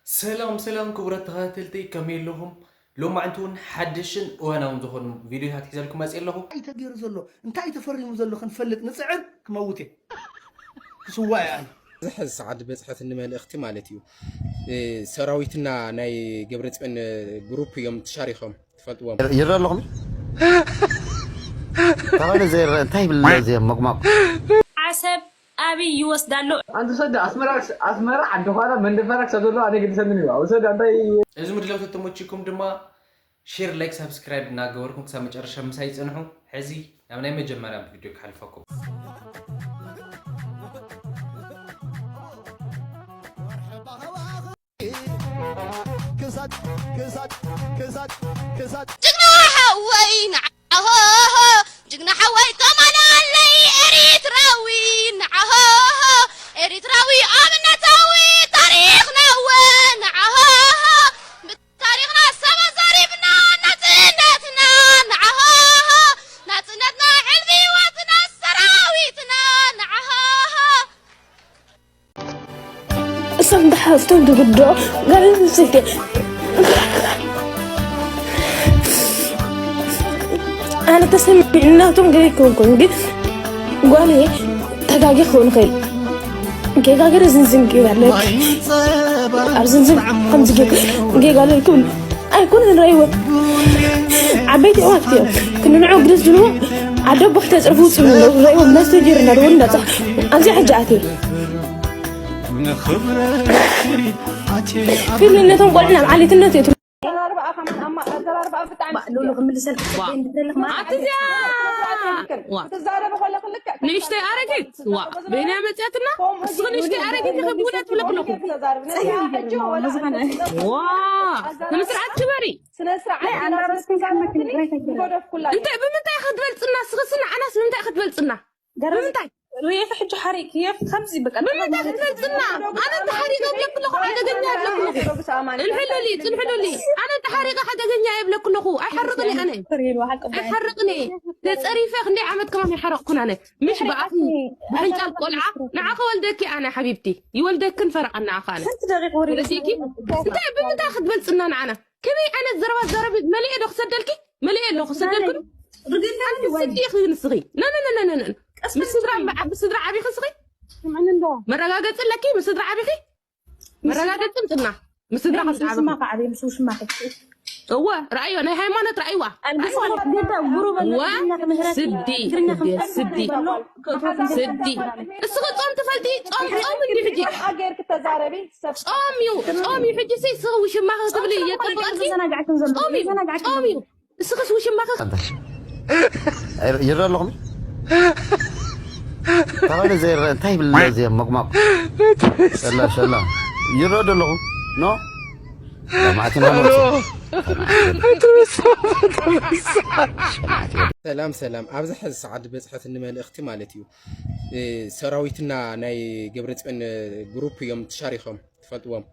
ሰላም ሰላም ክቡራት ተኸታተልቲ፣ ከመይ ኣለኹም? ሎማዕንቲ እውን ሓደሽን እዋናውን ዝኾኑ ቪድዮታት ሒዘልኩም መፅእ ኣለኹ። እንታይ ተገይሩ ዘሎ፣ እንታይ ተፈሪሙ ዘሎ ክንፈልጥ ንፅዕር። ክመውት እየ፣ ክስዋእ እየ ኣነ። እዚ ሕዚ ሰዓት በፅሐትኒ መልእኽቲ ማለት እዩ። እ፣ ሰራዊትና ናይ ገብረፅዮን ግሩፕ እዮም ተሻሪኾም፣ ትፈልጥዎም። ይረ ኣለኹም። ተባለ ዘይረ እንታይ ይብል ኣሎ እዚ ሞቅሞቅ። ዓሰብ ኣብይ ይወስዳ ኣሎ። ኣንተ ሰደ ኣስመራ ኣስመራ ዓዲ ዃላ መንደፈራ ክሳብ ዘሎ ኣነ ግድሰኒ እዩ። ኣው ሰደ ኣንታይ እዚ ምድላው ተተመችኩም ድማ ሼር፣ ላይክ፣ ሳብስክራይብ እናገበርኩም ክሳብ መጨረሻ ምሳይ ጽንሑ። ሕዚ ናብ ናይ መጀመርያ ቪድዮ ክሓልፈኩም። ክሳድ ክሳድ ክሳድ ክሳድ ጅግና ሓወይ ንዓሆሆ ጅግና ሓወይ ከማን ኣለይ ኤሪትራዊ ንዓሆሆ ኤሪትራዊ ኣብነታዊ ታሪኽና እወ ንዓሆሆ ብታሪኽና ሰብ ኣዛሪብና ናጽነትና ንዓሆሆ ናጽነትና ሕልሚ ህይወትና ሰራዊትና ንዓሆሆ እሶም ደሓፍቶም ዝግድኦ ጓል ኣንስተይቲ ኣነ ተሰሚዕናቶም ገበይ ክኸውን ግን ጓል ተጋጊ ክኸውን ይኽእል። ጌጋ ገይረ ዝንዝን ጌጋ ኣለኪ። ኣብ ዝንዝን ከምዚ ጌጋ ጌጋ ኣለኪ ኣይኮነን። ራይወ ዓበይቲ ኣሕዋት እዮም ክንንዑ ግደስ ዝብልዎ ዓደ ኣቦ ክተፅርፉ ውፅእ ዝብልዎ ራይወ መስተጀርና ደወል እንዳፃ ኣብዚ ሕጂ ኣትየ ፊልም ነቶም ቆልዑ ናብ ዓሌትነት እዩ ንእሽተይ ኣረጊት ዋ በይንያ መፅያትና እስኺ ንእሽተይ ኣረጊት ኢኺ ብውለት ብለክለኹ ዋ ስነ ስርዓት ክበሪ እንታይ ብምንታይ ክትበልፅና እስኽሲ ንዓናስ ብምንታይ ክትበልፅና ብምንታይ ርኢኺ ሕጂ ሓሪቅክዮ ከምዚ በቃ ንምንታይ ክትበልፅና ኣነ እንተ ሓሪቀ ይብለኪ ኣለኹ ሓደገኛ ይብለኪ ኣለኹ እንሕለሊ ፅንሕለሊ ኣነ እንተ ሓሪቀ ሓደገኛ ይብለኪ ኣለኹ ኣይሓርቅን እየ ኣነ ኣይሓርቅን እየ ተፀሪፈ ክንደይ ዓመት ከማን ኣይሓረቅኩን ኣነ ምሽ ብኣኺ ብሕንጫል ቆልዓ ንዓኸ ወልደኪ ኣነ ሓቢብቲ ይወልደክን ፈረቃ ንዓኸ ኣነ ወለዲኪ እንታይ ብምንታይ ክትበልፅና ንዓና ከመይ ዓይነት ዘረባ ትዛረቢ መሊኤ ዶ ክሰደልኪ መሊኤ ዶ ክሰደልኪ ዶ ርግእና ኣንቲ ስዲ ኢኺ ንስኺ ነነነነነነ ምስ ስድራ እምበ- ምስ ስድራ ዓቢኺ እስኺ መረጋገፂ ኣለኪ ምስ ስድራ ዓቢኺ መረጋገፂ ምፅና ምስ ስድራ ምስ ዓቢኺ ስማ ከዓብየ ምስ ውሽማ እወ ረኣዮ ናይ ሃይማኖት ረኣይዋ ኣልብስና ግዳ ጉሩበ እወ ትግርኛ ክምህረኪ ስዲ ትግርኛ ስዲ ክምህረኪ በሎ ስዲ እስኺ ጾም ትፈልጢ ጾም ጾም እንዲ ሕጂ ጌርክ ተዛረቢ ሰብ ጾም እዩ ጾም እዩ ሕጂ ሲ እስኺ ውሽማኺ ክትብሊ የጠብቀልኪ ዘናጋዕክን ዘሎ ጾም እዩ ዘናጋዕክን ጾም እዩ እስኺስ ውሽማኺ ይረ ኣለኹም ተባለ ዘይረ እንታይ ይብል ኣሎ እዚ ሞቅሞቅ ሸላ ሸላ ይረ ዶ ኣለኹ ኖ ማዕትና ሰላም ሰላም ኣብዚ ሕዚ ሰዓት ዝበፅሐትኒ መልእኽቲ ማለት እዩ እ፣ ሰራዊትና ናይ ገብረፅዮን ግሩፕ እዮም ተሻሪኾም ትፈልጥዎም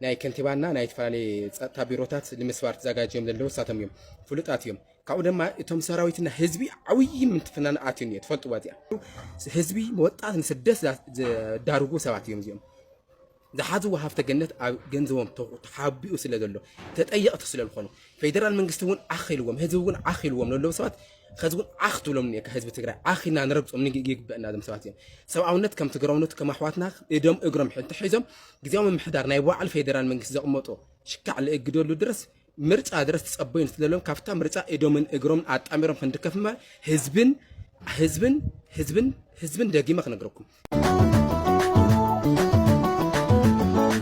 ናይ ከንቲባና ናይ ዝተፈላለየ ፀጥታ ቢሮታት ንምስባር ተዘጋጅዮም ዘለዉ እሳቶም እዮም ፍሉጣት እዮም ካብኡ ድማ እቶም ሰራዊትና ህዝቢ ዓብዪ ምትፍናን ኣትዮም እየ ትፈልጥዋ እዚኣ ህዝቢ ወጣት ንስደት ዘዳርጉ ሰባት እዮም እዚኦም ዝሓዝዎ ሃፍተ ገነት ኣብ ገንዘቦም ተሓቢኡ ስለ ዘሎ ተጠየቕቲ ስለ ዝኾኑ ፌደራል መንግስቲ እውን ዓኽ ኢልዎም ህዝቢ እውን ዓኽ ኢልዎም ለለዉ ሰባት ኸዚ እውን ዓኽ ትብሎም እኒኤካ ህዝቢ ትግራይ ዓኽ ኢልና ንረግፆም ይግበእና ዞም ሰባት እዮም ሰብኣውነት ከም ትግራውነቱ ከም ኣሕዋትና እዶም እግሮም እንተሒዞም ግዜያዊ ምምሕዳር ናይ ባዕሉ ፌደራል መንግስቲ ዘቕመጦ ሽካዕ ልእግደሉ ድረስ ምርጫ ድረስ ትጸበዩ ንስለሎም ካብታ ምርጫ እዶምን እግሮምን ኣጣሚሮም ክንድከፍ እምበር ህዝብን ህዝብን ህዝብን ህዝብን ደጊመ ክነግረኩም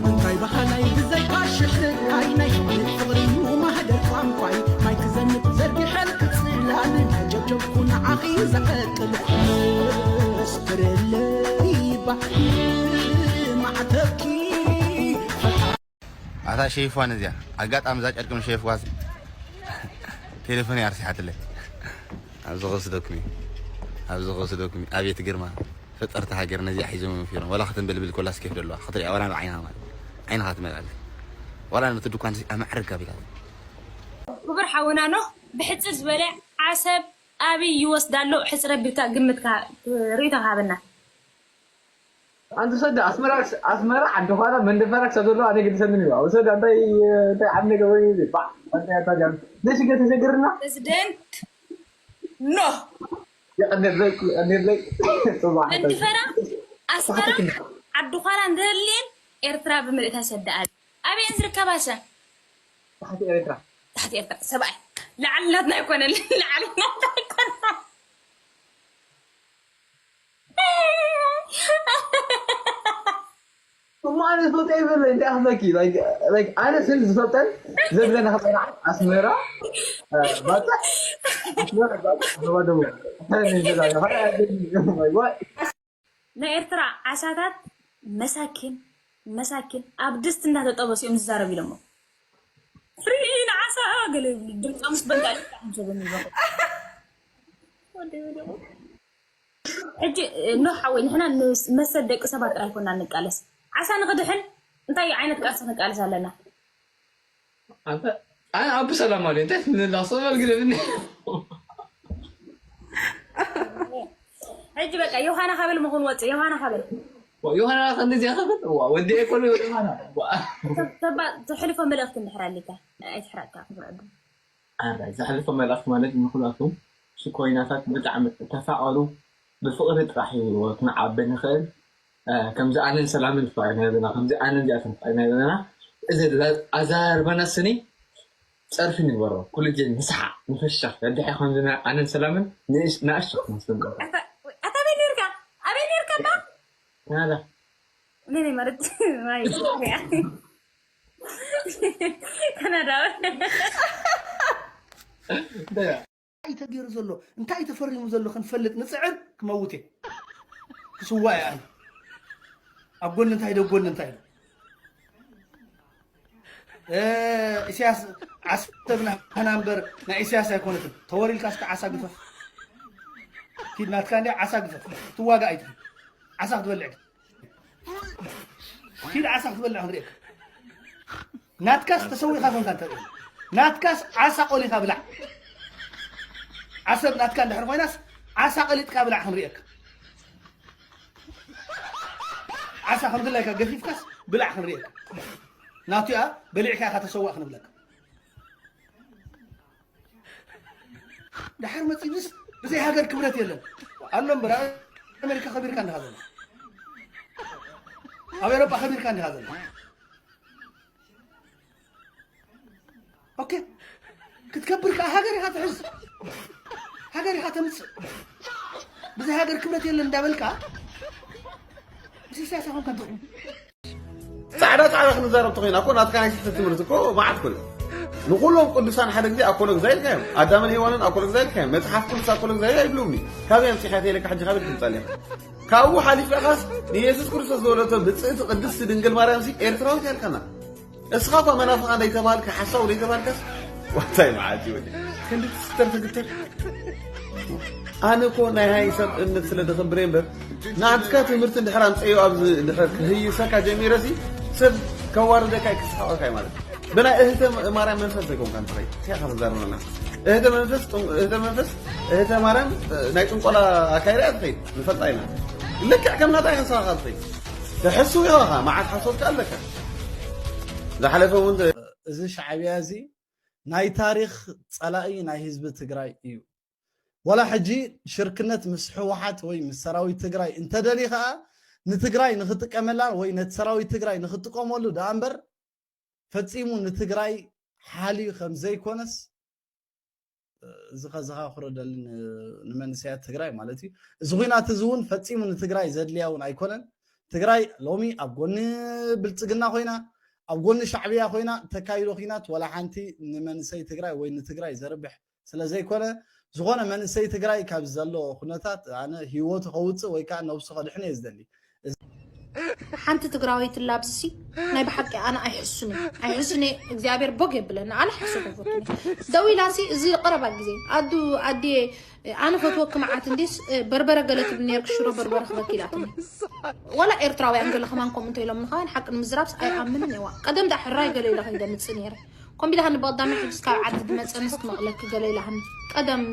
እንታይ ባህላይ ብዘይ ኣሽሕር ዓይነይ ፍቕሪ እዩ ማህደር ቋንቋይ ማይ ክዘንብ ዘርጊሐልኪ ጽላል ጀብጀብኩ ንዓኺ ዘዕቅል መስክርለይ ባህሊ ማዕተብኪ ኣታ ሸይፋን እዚኣ ኣጋጣሚ እዛ ጨርቂ ሸይፍዋስ ቴሌፎን ኣርሲሓትለይ ኣብዚ ክወስደኩም ኣብዚ ክወስደኩም ኣቤት ግርማ ፈጠርቲ ሃገር ነዚኣ ሒዞም እዮም ፊሮም ዋላ ክትንብልብል ኮላ ስኬፍ ደለዋ ክትሪኣ ዋላ ንዓይንኻ ማለት ዓይንኻ ትመልኣለ ዋላ ነቲ ድኳን ኣማዕርግ ኣቢላ ክቡር ሓውና ኖህ ብሕፅር ዝበለ ዓሰብ ኣብይ ይወስዳ ኣሎ ሕፅረ ቢልካ ግምትካ ርእይቶ ሃበና ኣንቲ ሰደ ኣስመራ ኣስመራ ዓዲ ኳና መንደፈራ ክሳብ ዘሎ ኣነ ግድሰኒ እዩ። ኣብ ሰደ እንታይ እንታይ ዓብ ነገር ወይ እዚ ባ እንታይ ኣታ ጃም ነሽ ገ ተሸግርና። ፕሬዚደንት ኖ የቀደለይ የቀደለይ ጽባሕ መንደፈራ ኣስመራ ዓዲ ኳና እንደልየን ኤርትራ ብምልእታ ሰደኣል ኣበየን ዝርከባሰ ታሕቲ ኤርትራ ታሕቲ ኤርትራ ሰብኣይ ላዕልናትና ኣይኮነን ላዕልናትና ኣይኮነን እሞ ኣነ ዝፈልጦ ይበለ እንታይ ክብለኪ ኣነ ስል ዝፈልጠን ዘብለና ክበላ ኣስመራ ባታ ኣስመራ ባታ ዞባ ደቡብ ናይ ኤርትራ ዓሳታት መሳኪን መሳኪን ኣብ ድስት እንዳተጠበሱ እዮም ዝዛረቡ ኢሎሞ ፍሪን ዓሳ ገለ ይብሉ ድምፆም ምስ በንቃ ሕጂ ኖ ሓወይ ንሕና መሰል ደቂ ሰባት ጥራይ ኮና ንቃለስ ዓሳ ንክድሕን እንታይ ዓይነት ቃልሲ ክንቃልስ ኣለና ኣነ ኣብ ሰላም ኣለ እንታይ ትንላ ሰበል ግደብኒ ሕጂ በቃ ዮሃና ካበል መኹን ወፅ ዮሃና ካበል ዮሃና ከንዚ ያኸበል ወዲ ኮሎ ዮሃና ተሕልፎ መልእክቲ እንድሕር ኣሊካ ኣይትሕረቅካ ክብረዱ ኣራይ ዘሕልፎ መልእኽቲ ማለት ንኹላትኩም ሽኮይናታት ብጣዕሚ ተፋቐሩ ብፍቕሪ ጥራሕ እዩ ክንዓቢ ንኽእል ከምዚ ኣነን ሰላምን ንፋቕ ኢና ዘለና ከምዚ ኣነን እዚኣተን ንፋቕ ኢና ዘለና እዚ ኣዛርበና ስኒ ጸርፊ ንግበሮ ኩሉ ግዜ ንስሓ ንፈሻ ረድሐ ከምዚ ኣነን ሰላምን ንእሽ ናእሽ ክንስል ኣታ ኣበይ ነርካ ኣበይ ነርካ ባ ናላ ነኔ ማለት ማይ ካናዳ እንታይ ተገይሩ ዘሎ እንታይ ተፈሪሙ ዘሎ ክንፈልጥ ንፅዕር ክመውት እየ ክስዋ እየ ኣነ ኣብ ጎኒ እንታይ ዶ ጎኒ እንታይ ዶ ኢሳያስ ዓሰብ ናህና እምበር ናይ ኢሳያስ ኣይኮነትን ተወሪልካ እስከ ዓሳ ግፈፍ ኪድ ናትካ እንዲ ዓሳ ግፈፍ ትዋጋ ኣይትኽል ዓሳ ክትበልዕ ኪድ ዓሳ ክትበልዕ ክንሪእካ ናትካስ ተሰዊኻ ኮንካ እንተርኢ ናትካስ ዓሳ ቆሊኻ ብላዕ ዓሰብ ናትካ እንድሕር ኮይናስ ዓሳ ቀሊጥካ ብላዕ ክንሪእካ ዓሳ ከምድላይካ ገፊፍካስ ብላዕ ክንሪእካ ናቱ ያ በሊዕካ ኢኻ ተሰዋእ ክንብለካ ድሓር መፂኡስ ብዘይ ሃገር ክብረት የለን ኣሎ እምበር ኣብ ኣሜሪካ ከቢርካ እንዲኻ ዘሎ ኣብ ኤሮጳ ከቢርካ እንዲኻ ዘሎ ኦኬ ክትከብር ከዓ ሃገር ኢኻ ትሕዝ ሃገር ኢኻ ተምፅእ ብዘይ ሃገር ክብረት የለን እንዳበልካ ብዘይ ስያሳ ኮንካ ትኹን ፃዕዳ ፃዕዳ ክንዛረብ ተኮይና እኮ ናትካ ናይ ስሕተት ትምህርቲ እኮ መዓት ኮነ ንኩሎም ቅዱሳን ሓደ ግዜ ኣኮሎ ግዛ ኢልካዮም ኣዳምን ሄዋንን ኣኮሎ ግዛ ኢልካዮም መፅሓፍ ቅዱስ ኣኮሎ ግዛ ኣይብሉምኒ ካበይ ኣምፂኻ ተይለካ ሕጂ ካበይ ትምፃልያ ካብኡ ሓሊፍካስ ንየሱስ ክርስቶስ ዝወለቶ ብፅእቲ ቅድስቲ ድንግል ማርያም ሲ ኤርትራዊት ያልካና እስኻ እኳ መናፍቓ እንዳይተባልካ ሓሳው እንዳይተባልካስ ዋታይ መዓት ይወዲ ክንዲ ትስተር ትግተር ኣነ እኮ ናይ ሃይ ሰብ እምነት ስለ ደኸብረ እምበር ናትካ ትምህርቲ እንድሕር ኣምፀዮ ኣብዚ እንድሕር ክህይሰካ ጀሚረሲ ሰብ ከዋርደካ ክስሓቐካ ማለት ብናይ እህተ ማርያም መንፈስ ዘይኮንካ ንትኸይ ሲያኻ ተዛርበና እህተ መንፈስ እህተ መንፈስ እህተ ማርያም ናይ ጥንቆላ ኣካይዳ እያ ትኸይድ ንፈልጣ ኢና ልክዕ ከም ናታ ኢኻ ንስኻ ትኸይድ ተሕስው ኢኻ መዓት ሓሶትካ ኣለካ ዝሓለፈ እውን እዚ ሻዕብያ እዚ ናይ ታሪኽ ጸላኢ ናይ ህዝቢ ትግራይ እዩ። ዋላ ሕጂ ሽርክነት ምስ ህወሓት ወይ ምስ ሰራዊት ትግራይ እንተደልዩ ከዓ ንትግራይ ንክጥቀመላ ወይ ነቲ ሰራዊት ትግራይ ንክጥቀመሉ ደኣ እምበር ፈፂሙ ንትግራይ ሓልዩ ከም ዘይኮነስ እዚ ከዘኻኽሮ ደሊ ንመንእሰያት ትግራይ ማለት እዩ። እዚ ኹናት እዚ እውን ፈፂሙ ንትግራይ ዘድልያ እውን ኣይኮነን። ትግራይ ሎሚ ኣብ ጎኒ ብልፅግና ኮይና ኣብ ጎኒ ሻዕብያ ኮይና ተካይዶ ኹናት ወላ ሓንቲ ንመንእሰይ ትግራይ ወይ ንትግራይ ዘርብሕ ስለ ዘይኮነ ዝኾነ መንእሰይ ትግራይ ካብ ዘሎ ኩነታት ኣነ ህይወቱ ከውፅእ ወይ ከዓ ነብሱ ከድሕን እየ ዝደሊ። ሓንቲ ትግራወይቲ ላብዝሲ ናይ ብሓቂ ኣነ ኣይሕሱን ኣይሕሱን እግዚኣብሔር ቦግ የብለና ኣነ ሓሶት ኣይፈቱን ደዊላሲ እዚ ቀረባ ግዜ ኣዱ ኣድየ ኣነ ፈትወኪ መዓት እንዲስ በርበረ ገለ ትብል ነርክ ሽሮ በርበረ ክበኪ ኢላትኒ ዋላ ኤርትራውያን ገለ ከማን ከምኡ እንተ ኢሎም ንኸዋን ሓቂ ንምዝራብስ ኣይኣምንን የዋ ቀደም ዳ ሕራይ ገለ ኢለ ከይደ ምጽእ ነይረ ኮምቢላህኒ ብቐዳሚ ሕጅስ ካብ ዓዲ ድመፀንስ ክመቕለኪ ገለ ኢላህኒ። ቀደም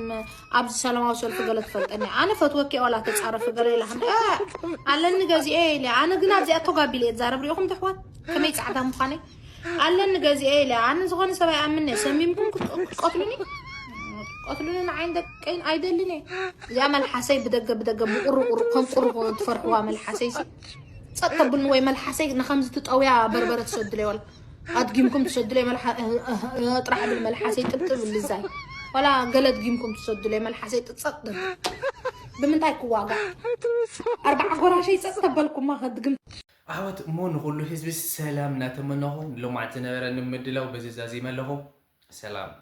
ኣብዚ ሰላማዊ ሰልፊ ገለ ትፈልጠኒ። ኣነ ፈትወኪ ዋላ ተፃረፊ ገለ ኢላህኒ። እ፣ ኣለኒ ገዚኤ ኢለ። ኣነ ግን ኣብዚኣ ቶጋቢለ እየ ዝዛረብ። ሪኢኹም ተሕዋት ከመይ ፃዕዳ ምዃነይ? ኣለኒ ገዚኤ ኢለ። ኣነ ዝኾነ ሰብ ኣይኣምን'የ። ሰሚምኩም ክትቀ-፣ ክትቀትሉኒ? ክትቀትሉኒ ንዓይን ደቀይን ኣይደልን እየ። እዚኣ መልሓሰይ ብደገ ብደገ ብቁሩ ቁሩ ከም ቁሩ ትፈርሕዋ መልሓሰይ ሲ። ጸጥ ተብልኒ ወይ መልሓሰይ ንኸምዚ ትጠውያ በርበረ ትሰድለይ ዋላ ኣድጊምኩም ትሰድለይ መልሓ-፣ እ-፣ እ-፣ እ-፣ ጥራሕ ብል መልሓሰይ ጥብጥብ ልዛይ ዋላ ገለ ኣድጊምኩም ትሰድለይ መልሓሰይ ጥጸጥ ድብል ብምንታይ ክዋጋዕ ኣርባዓ ጎራሸይ ጸጥ ተበልኩማ ከድግም ኣሕዋት እሞ ንኹሉ ህዝቢ ሰላም እናተመነኹ ንሎማዓት ዝነበረኒ ምድላው በዚ ዛዚመ ኣለኹ። ሰላም።